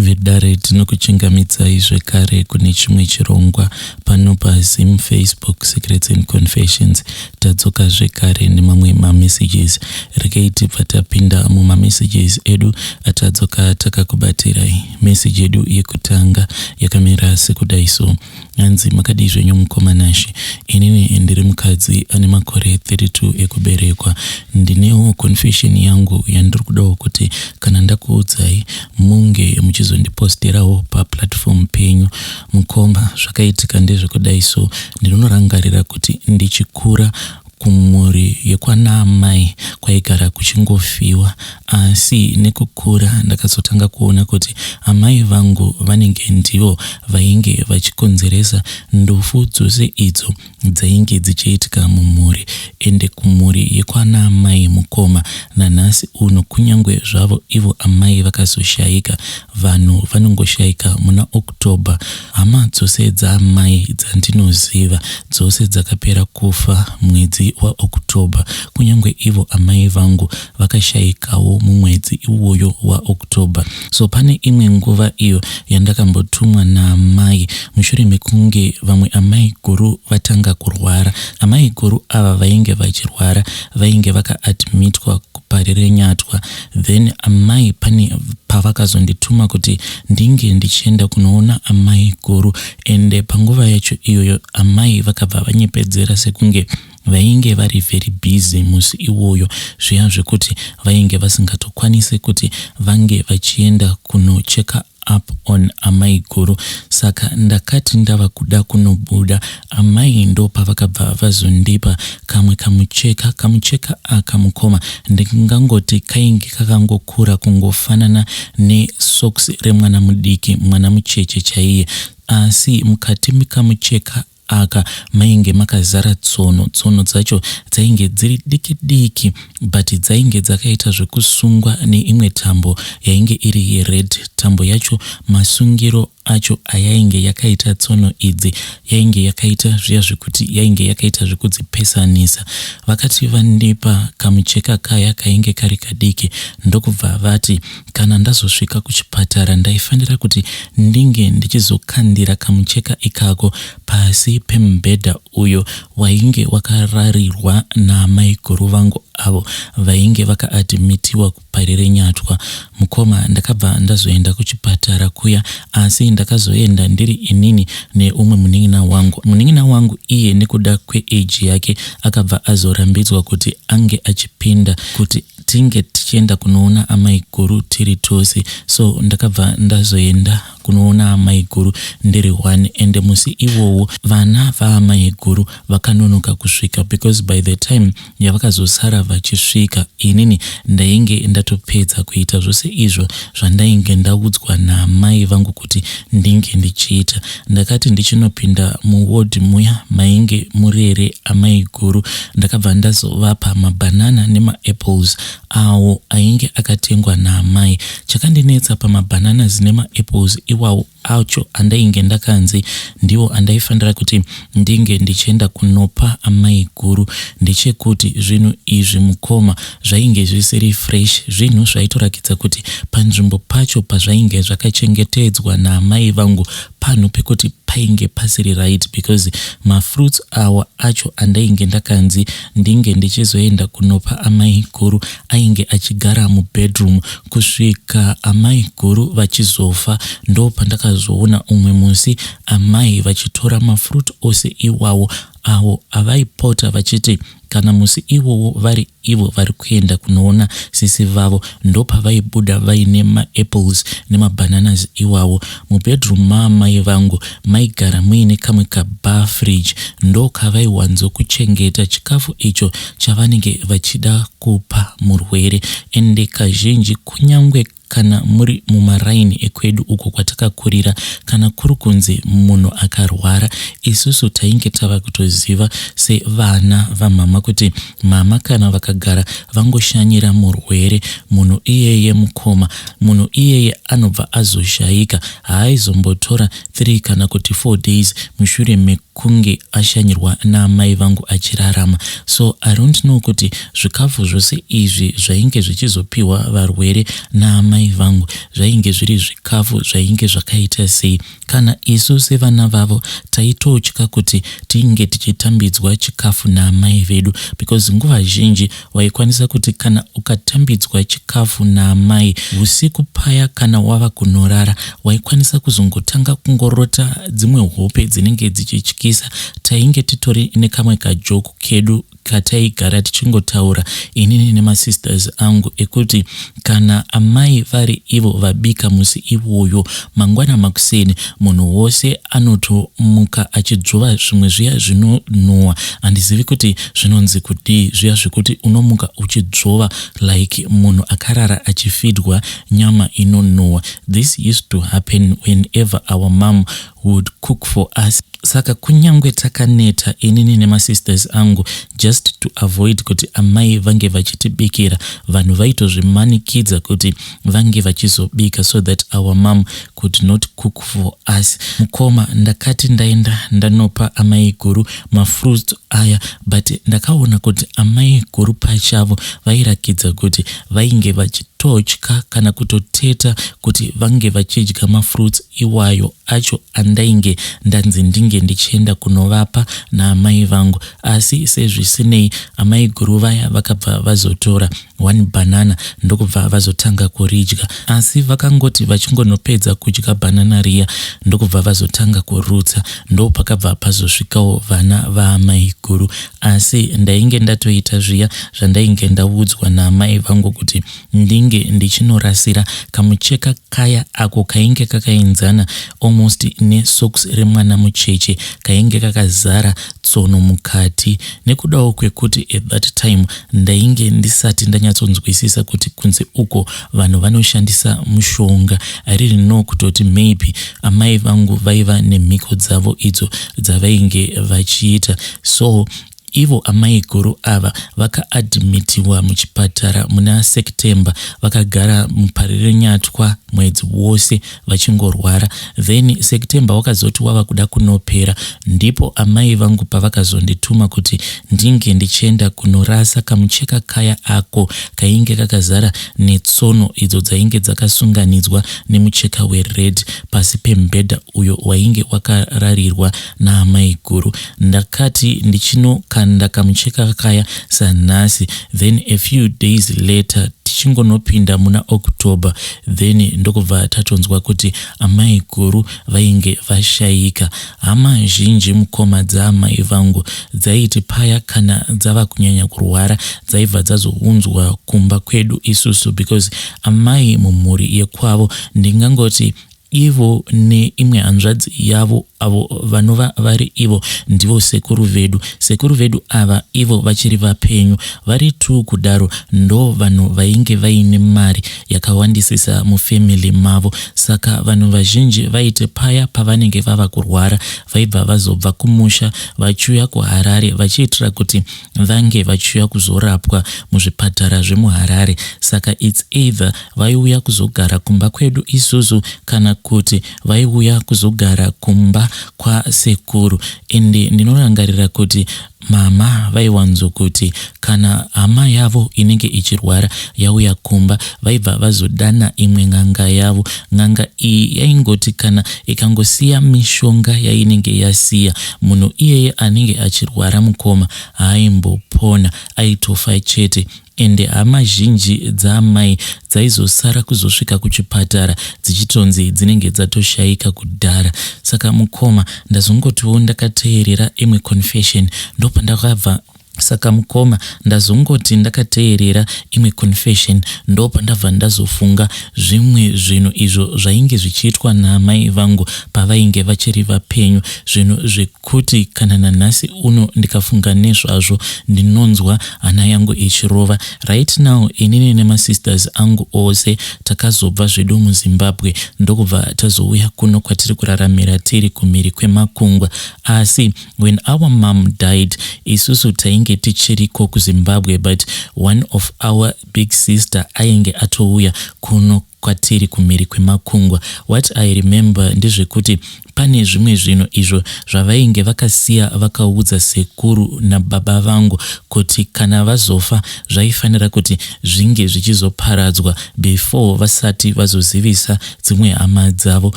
Vedare tinokuchingamidzai zvekare kune chimwe chirongwa pano paZim Facebook Secrets and Confessions. Tadzoka zvekare nemamwe mamessages. Regai tibva tapinda mumamessages edu atadzoka takakubatirai. Message yedu yekutanga yakamira sekudai so. Hanzi makadii zvenyu mukoma Nashe. Inini ndiri mukadzi ane makore 32 ekuberekwa. Ndinewo confession yangu yandiri kudawo kuti kana ndakuudzai munge muchizondiposterawo paplatform penyu. Mukoma zvakaitika ndezvekudai so ndinorangarira kuti ndichikura Kumhuri yekwanaamai kwaigara kuchingofiwa asi nekukura ndakazotanga kuona kuti amai vangu vanenge ndivo vainge vachikonzeresa ndufu dzose idzo dzainge dzichiitika mumhuri ende kumhuri yekwanaamai mukoma nanhasi uno kunyangwe zvavo ivo amai vakazoshaika vanhu vanongoshaika muna October Hama dzose dzaamai dzandinoziva dzose dzakapera kufa mwedzi waOctober kunyange ivo amai vangu vakashaikawo mumwedzi iwoyo waOctober. So pane imwe nguva iyo yandakambotumwa naamai mushure mekunge vamwe amai guru vatanga kurwara. Amai guru ava vainge vachirwara vainge vakaadmitwa kuParirenyatwa then amai pane pavakazondituma kuti ndinge ndichienda kunoona amai guru ende panguva yacho iyoyo amai vakabva vanyepedzera sekunge vainge vari very busy musi iwoyo zviya zvekuti vainge vasingatokwanise kuti vange vachienda kunocheka up on amaiguru saka ndakati ndava kuda kunobuda amai ndopavakabva vazondipa kamwe kamucheka kamucheka aka mukoma ndingangoti kainge kakangokura kungofanana nesocks remwana mudiki mwana mucheche chaiye asi mukati mekamucheka aka mainge makazara tsono. Tsono dzacho dzainge dziri diki diki but dzainge dzakaita zvekusungwa neimwe tambo yainge iri yered. Tambo yacho masungiro acho ayainge yakaita tsono idzi yainge yakaita zviya zvekuti yainge yakaita zvekudzipesanisa. Vakati vandipa kamucheka kaya kainge kari kadiki ndokubva vati Kana ndazosvika kuchipatara ndaifanira kuti ndinge ndichizokandira kamucheka ikako pasi pemubhedha uyo wainge wakararirwa naamaiguru vangu avo vainge vakaadhimitiwa kuParirenyatwa. Mukoma ndakabva ndazoenda kuchipatara kuya asi ndakazoenda ndiri inini neumwe munin'ina wangu. Munin'ina wangu iye nekuda kweage yake akabva azorambidzwa kuti ange achipinda kuti tinge tichienda kunoona amaiguru tiri tose so ndakabva ndazoenda kunoona amaiguru ndiri one ende musi iwowo vana vaamaiguru vakanonoka kusvika because by the time yavakazosara vachisvika inini ndainge ndatopedza kuita zvose izvo zvandainge ndaudzwa naamai vangu kuti ndinge ndichiita ndakati ndichinopinda muward muya mainge murere amaiguru ndakabva ndazovapa mabanana nemaapples awo ainge akatengwa naamai. Chakandinetsa pamabananas nemaapples iwawo acho andainge ndakanzi ndiwo andaifanira kuti ndinge ndichienda kunopa amaiguru ndechekuti zvinhu izvi mukoma zvainge zvisiri fresh zvinhu zvaitorakidza kuti panzvimbo pacho pazvainge zvakachengetedzwa naamai vangu panhu pekuti painge pasiri right because mafruits awa acho andainge ndakanzi ndinge ndichizoenda kunopa amai guru ainge achigara mubedroom kusvika amai guru vachizofa ndopandakazoona umwe musi amai vachitora mafruit ose iwawo awo avaipota vachiti kana musi iwowo vari ivo vari kuenda kunoona sisi vavo ndopavaibuda vaine maapples nemabananas iwawo. Mubedroom maamai vangu maigara muine kamwe kabar fridge ndokavaiwanzokuchengeta chikafu icho chavanenge vachida kupa murwere ende kazhinji kunyangwe Kana muri mumaraini ekwedu uko kwatakakurira, kana kuri kunzi munhu akarwara, isusu tainge tava kutoziva sevana vamama kuti mama kana vakagara vangoshanyira murwere, munhu iyeye mukoma, munhu iyeye anobva azoshaika. Haaizombotora three kana kuti four days mushure mekunge ashanyirwa naamai vangu achirarama. So I don't know kuti zvikafu zvose izvi zvainge zvichizopiwa varwere naamai. naamai vangu zvainge zviri zvikafu zvainge zvakaita sei. Kana isu sevana vavo taitotya kuti tinge tichitambidzwa chikafu naamai vedu because nguva zhinji waikwanisa kuti kana ukatambidzwa chikafu naamai usiku paya kana wava kunorara waikwanisa kuzongotanga kungorota dzimwe hope dzinenge dzichityisa. Tainge titori nekamwe kajoku kedu kataigara tichingotaura inini nemasisters angu ekuti kana amai vari ivo vabika musi iwoyo, mangwana makuseni munhu wose anotomuka achidzvova zvimwe zviya zvinonhuhwa. Handizivi kuti zvinonzi kudii zviya zvekuti unomuka uchidzvova like munhu akarara achifidwa nyama inonhuhwa. This used to happen whenever our mom would cook for us. Saka kunyangwe takaneta inini nemasisters angu, just to avoid kuti amai vange vachitibikira, vanhu vaitozvimanikidza kuti vange vachizobika so that our mom could not cook for us. Mukoma, ndakati ndaenda ndanopa amai guru mafruits aya, but ndakaona kuti amai guru pachavo vairakidza kuti vainge vachitotya kana kutoteta kuti vange vachidya mafruits iwayo acho andainge ndanzi ndinge ndichienda kunovapa naamai vangu. Asi sezvisinei, amai guru vaya vakabva vazotora one banana ndokubva vazotanga kuridya. Asi vakangoti vachingonopedza kudya bhanana riya, ndokubva vazotanga kurutsa. Ndopakabva pazosvikawo vana vaamai guru, asi ndainge ndatoita zviya zvandainge ndaudzwa naamai vangu kuti ndinge ndichinorasira kamucheka kaya ako kainge kakaenzana almost nesocks remwana mucheche, kainge kakazara tsono mukati. Nekudawo kwekuti at that time ndainge ndisati ndanyatsonzwisisa kuti kunze uko vanhu vanoshandisa mushonga, I didn't know kutoti maybe amai vangu vaiva nemhiko dzavo idzo dzavainge vachiita. So ivo amai guru ava vakaadmitiwa muchipatara muna September, vakagara muParirenyatwa mwedzi wose vachingorwara. Then September wakazoti wava kuda kunopera, ndipo amai vangu pavakazondituma kuti ndinge ndichienda kunorasa kamucheka kaya ako kainge kakazara netsono idzo dzainge dzakasunganidzwa nemucheka wered pasi pemubhedha uyo wainge wakararirwa naamai guru. Ndakati ndichinokanda kamucheka kaya sanhasi, then a few days later, tichingonopinda muna October, then ndokubva tatonzwa kuti amai guru vainge vashayika. Hama zhinji, mukoma, dzaamai vangu dzaiti paya kana dzava kunyanya kurwara, dzaibva dzazounzwa kumba kwedu isusu, because amai mumhuri yekwavo, ndingangoti ivo neimwe hanzvadzi yavo avo vanova vari ivo ndivo sekuru vedu. Sekuru vedu ava ivo vachiri vapenyu vari tu kudaro, ndo vanhu vainge vaine mari yakawandisisa mufamily mavo. Saka vanhu vazhinji vaiti paya pavanenge vava kurwara, vaibva vazobva kumusha vachiuya kuHarare vachiitira kuti vange vachiuya kuzorapwa muzvipatara zvemuHarare. Saka it's either vaiuya kuzogara kumba kwedu isusu kana kuti vaiuya kuzogara kumba kwasekuru. Ende ndinorangarira kuti mama vaiwanzokuti kana hama yavo inenge ichirwara yauya kumba, vaibva vazodana imwe n'anga yavo. N'anga iyi yaingoti kana ikangosiya mishonga yainenge yasiya, munhu iyeye anenge achirwara, mukoma, haaimbopona, aitofa chete. Ende hama zhinji dzaamai dzaizosara kuzosvika kuchipatara dzichitonzi dzinenge dzatoshayika kudhara. Saka mukoma, ndazongotiwo ndakateerera imwe confession ndopandakabva saka mukoma, ndazongoti ndakateerera imwe confession ndopandabva ndazofunga zvimwe zvinhu izvo zvainge zvichiitwa naamai vangu pavainge vachiri vapenyu, zvinhu zvekuti kana nanhasi uno ndikafunga nezvazvo ndinonzwa hana yangu ichirova. Right now inini nemasisters angu ose takazobva zvedu muZimbabwe, ndokubva tazouya kuno kwatiri kuraramira tiri kumhiri kwemakungwa. Asi when our mom died, isusu tainge tichiriko kuZimbabwe, but one of our big sister ainge atouya kuno. kwatiri kumhiri kwemakungwa. What I remember ndezvekuti pane zvimwe zvinhu izvo zvavainge vakasiya vakaudza sekuru nababa vangu kuti kana vazofa zvaifanira kuti zvinge zvichizoparadzwa before vasati vazozivisa dzimwe hama dzavo.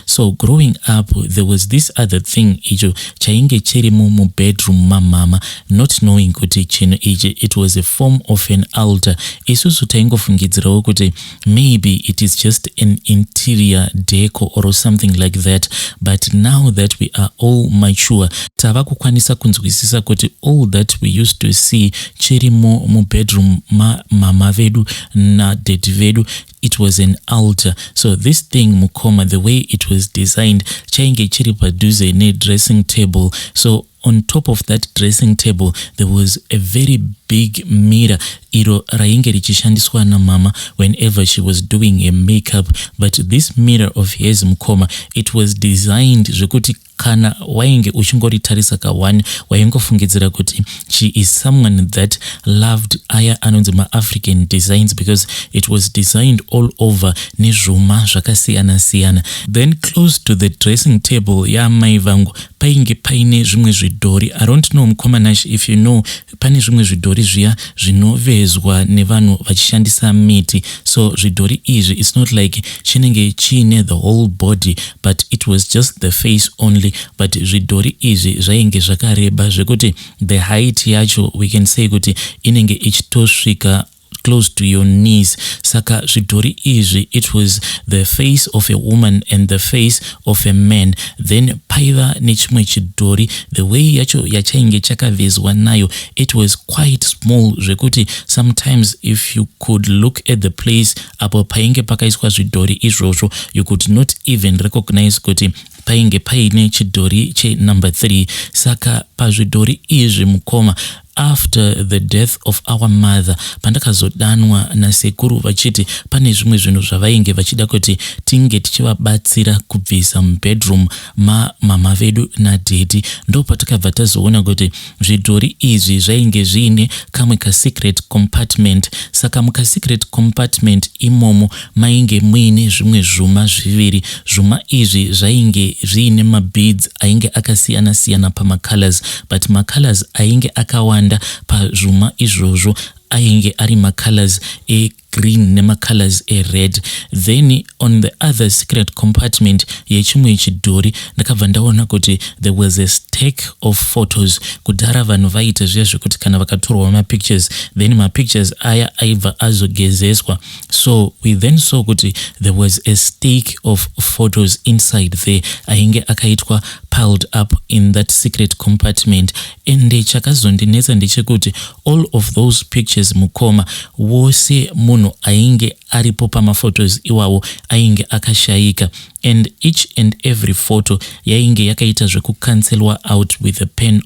So growing up, there was this other thing icho chainge chirimo mubedroom mamama, not knowing kuti chinhu ichi, it was a form of an altar. Isusu taingofungidzirawo kuti maybe it is just an interior deco or something like that, but now that we are all mature, tava kukwanisa kunzwisisa kuti all that we used to see chirimo mubedroom mamama vedu nadaddy vedu, it was an altar. So this thing, mukoma, the way it was designed, chainge chiri padhuze nedressing table. So on top of that dressing table there was a very big mirror iro rainge richishandiswa namama whenever she was doing a makeup. But this mirror of his, mukoma, it was designed zvekuti kana wainge uchingoritarisa ka1, waingofungidzira kuti she is someone that loved aya anonzi maAfrican designs, because it was designed all over nezvuma zvakasiyana-siyana. Then close to the dressing table yaamai vangu painge paine zvimwe zvidhori. I don't know, mukoma Nash, if you know, pane zvimwe zvidhori zviya zvinovezwa nevanhu vachishandisa miti. So zvidhori izvi, it's not like chinenge chiine the whole body, but it was just the face only. But zvidhori izvi zvainge zvakareba zvekuti the height yacho, we can say kuti inenge ichitosvika close to your knees. Saka zvidhori izvi, it was the face of a woman and the face of a man. Then paiva nechimwe chidhori, the way yacho yachainge chakavezwa nayo, it was quite small zvekuti sometimes if you could look at the place apo painge pakaiswa zvidhori izvozvo, you could not even recognize kuti painge paine chidhori chenumber 3. Saka pazvidhori izvi, mukoma, after the death of our mother, pandakazodanwa nasekuru vachiti pane zvimwe zvinhu zvavainge vachida kuti tinge tichivabatsira kubvisa mubedroom mamama vedu nadaddy, ndo patakabva tazoona kuti zvidhori izvi zvainge zviine kamwe kasecret compartment. Saka mukasecret compartment imomo mainge muine zvimwe zvuma zviviri. Zvuma izvi zvainge zviine mabeads ainge akasiyana-siyana pamacolors, but macolors ainge akawanda pazvuma izvozvo ainge ari macolors egreen nemacolors ered. Then on the other secret compartment yechimwe chidhori, ndakabva ndaona kuti there was a stack of photos. Kudhara vanhu vaiita zviya zvekuti kana vakatorwa mapictures, then mapictures aya aibva azogezeswa. So we then saw kuti there was a stack of photos inside there ainge akaitwa piled up in that secret compartment. Ende chakazondinetsa ndechekuti all of those pictures, mukoma, wose munhu ainge aripo pamaphotos iwawo ainge akashayika, and each and every photo yainge yakaita zvekucancelwa out with a pen,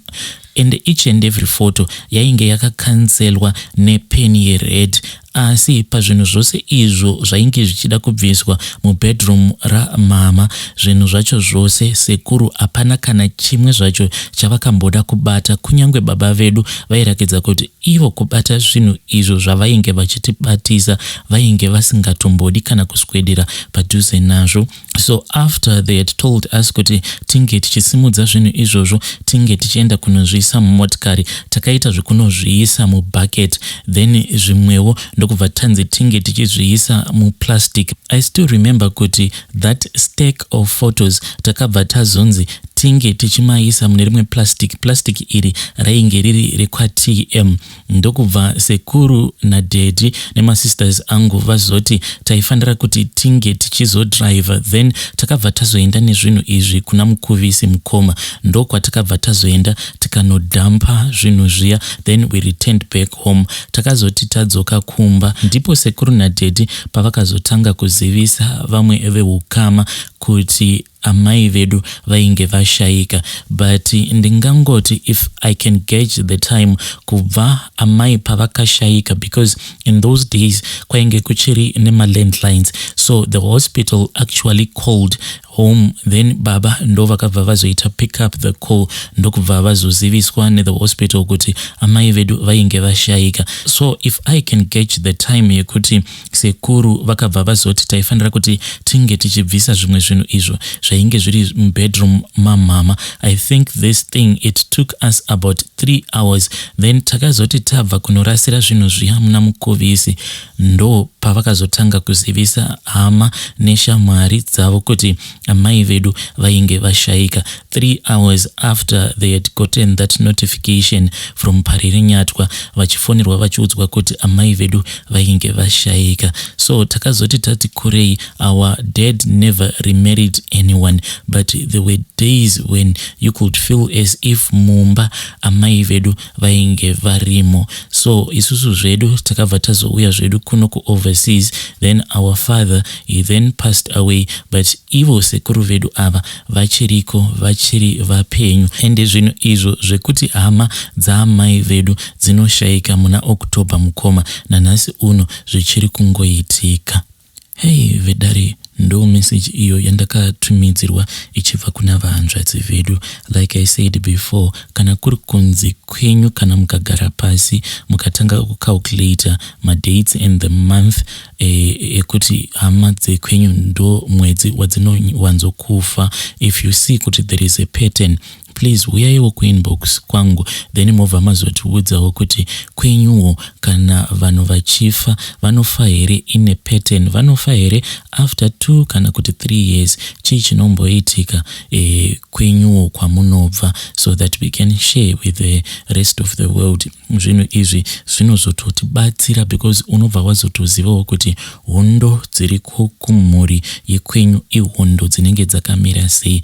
and each and every photo yainge yakacancelwa nepeni yered. Asi pazvinhu zvose izvo zvainge zvichida kubviswa mubedroom ramama, zvinhu zvacho zvose, sekuru hapana kana chimwe zvacho chavakamboda kubata. Kunyange baba vedu vairakidza kuti ivo kubata zvinhu izvo zvavainge vachitibatisa, vainge vasingatombodi kana kuswedera padhuze nazvo. So after they had told us kuti tinge tichisimudza zvinhu izvozvo, tinge tichienda kunozviisa mumotikari, takaita zvekunozviisa mubucket, then zvimwewo ndokubva tanzi tinge tichizviisa muplastic. I still remember kuti that stack of photos, takabva tazonzi tinge tichimaisa mune rimwe plastic. Plastic iri rainge riri rekwaTM. Ndokubva sekuru nadaddy nemasisters angu vazoti taifanira kuti tinge tichizodriver. Then takabva tazoenda nezvinhu izvi kuna Mukuvisi, mukoma. Ndokwatakabva tazoenda tikanodhampa zvinhu zviya. Then we returned back home. Takazoti tadzoka kumba, ndipo sekuru nadaddy pavakazotanga kuzivisa vamwe veukama kuti amai vedu vainge vashaika. But ndingangoti if I can gauge the time kubva amai pavakashaika, because in those days kwainge kuchiri nemalandlines, so the hospital actually called home. Then baba ndo vakabva vazoita pick up the call, ndokubva vazoziviswa nethe hospital kuti amai vedu vainge vashaika. So if I can gauge the time yekuti sekuru vakabva vazoti taifanira kuti tinge tichibvisa zvimwe zvinhu izvo zvainge zviri mubedroom mamama, I think this thing, it took us about 3 hours. Then takazoti tabva kunorasira zvinhu zviya muna Mukuvisi, ndo pavakazotanga kuzivisa hama neshamwari dzavo kuti amai vedu vainge vashaika, 3 hours after they had gotten that notification from Parirenyatwa, vachifonerwa vachiudzwa kuti amai vedu vainge vashaika. So takazoti tati kurei, our dad never remarried anyone, but there were days when you could feel as if mumba amai vedu vainge varimo. So isusu zvedu takabva tazouya zvedu kuno kuoverseas. Then our father, he then passed away, but ivo sekuru vedu ava vachiriko, vachiri vapenyu. Ende zvinhu izvo zvekuti hama dzaamai vedu dzinoshayika muna October, mukoma, nanhasi uno zvichiri kungoitika. Hei vedare, ndo meseji iyo yandakatumidzirwa ichibva kuna vahanzvadzi vedu. Like I said before, kana kuri kunzi kwenyu, kana mukagara pasi mukatanga kucalculata madates and the month ekuti hama dzekwenyu ndo mwedzi wadzinowanzokufa, if you see kuti there is a pattern, please uyaiwo kuinbox kwangu, then mobva mazotiudzawo kuti kwenyuwo kana vanhu vachifa, vanofa here ine pattern? Vanofa here after 2 kana kuti 3 years? Chii chinomboitika kwenyuwo kwamunobva, so that we can share with the rest of the world? Zvinhu izvi zvinozototibatsira because unobva wazotozivawo kuti hondo dziri kumhuri yekwenyu ihondo dzinenge dzakamira sei.